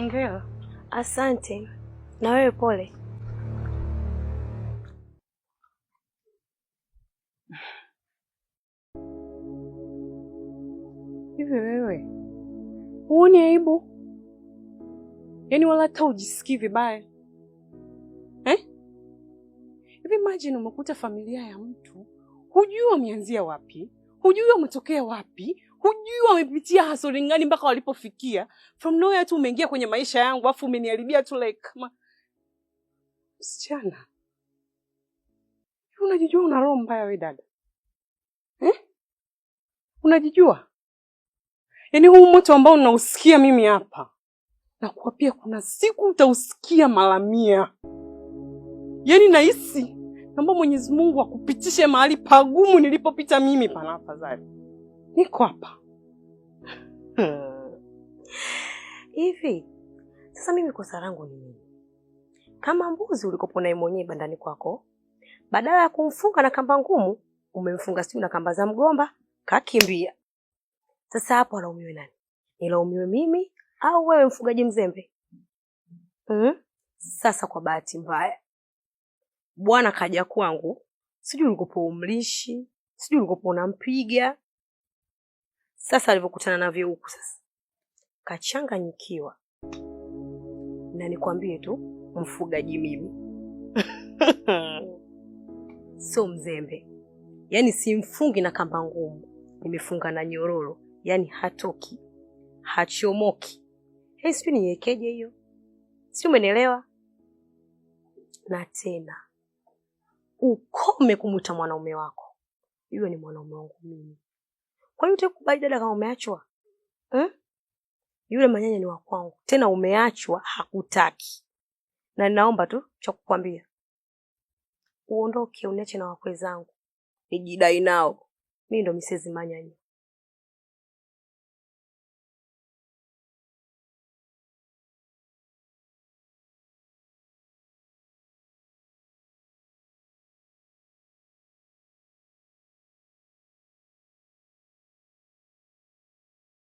Hongera. Asante. Na wewe pole. Hivi wewe huoni aibu? Yaani wala hata ujisikii vibaya eh? Hivi imagine umekuta familia ya mtu, hujui wameanzia wapi, hujui wametokea wapi, hujui wamepitia hasoli gani mpaka walipofikia. From nowhere tu umeingia kwenye maisha yangu, afu umeniharibia tu like kama msichana. Hivi unajijua una roho mbaya we dada eh? Unajijua? Yaani huu moto ambao unausikia mimi hapa, nakuapia kuna siku utausikia mara 100. Yaani nahisi naomba Mwenyezi Mungu akupitishe mahali pagumu nilipopita mimi pana afadhali. Niko hapa. Hivi sasa mimi kosa langu ni nini? Kama mbuzi ulikopo naye mwenyewe bandani kwako, badala ya kumfunga na kamba ngumu, umemfunga sijui na kamba za mgomba, kakimbia. Sasa hapo alaumiwe nani? Nilaumiwe mimi au wewe mfugaji mzembe? Mm? Sasa kwa bahati mbaya bwana kaja kwangu, sijui ulikopo umlishi, sijui ulikopo unampiga. Sasa alivyokutana navyo huku sasa kachanganyikiwa, na nikwambie tu mfugaji mimi sio mzembe, yaani simfungi na kamba ngumu, nimefunga na nyororo, yaani hatoki hachomoki. Hey, sijui niwekeje hiyo, sijui umenielewa? Na tena ukome kumwita mwanaume wako, yule ni mwanaume wangu mimi. Kwa hiyo utakubali dada kama umeachwa hmm? Yule manyanya ni wa kwangu, tena umeachwa, hakutaki. Na ninaomba tu cha kukwambia, uondoke, uniache na wakwe zangu nijidai nao. Mimi ndo Mrs. Manyanya.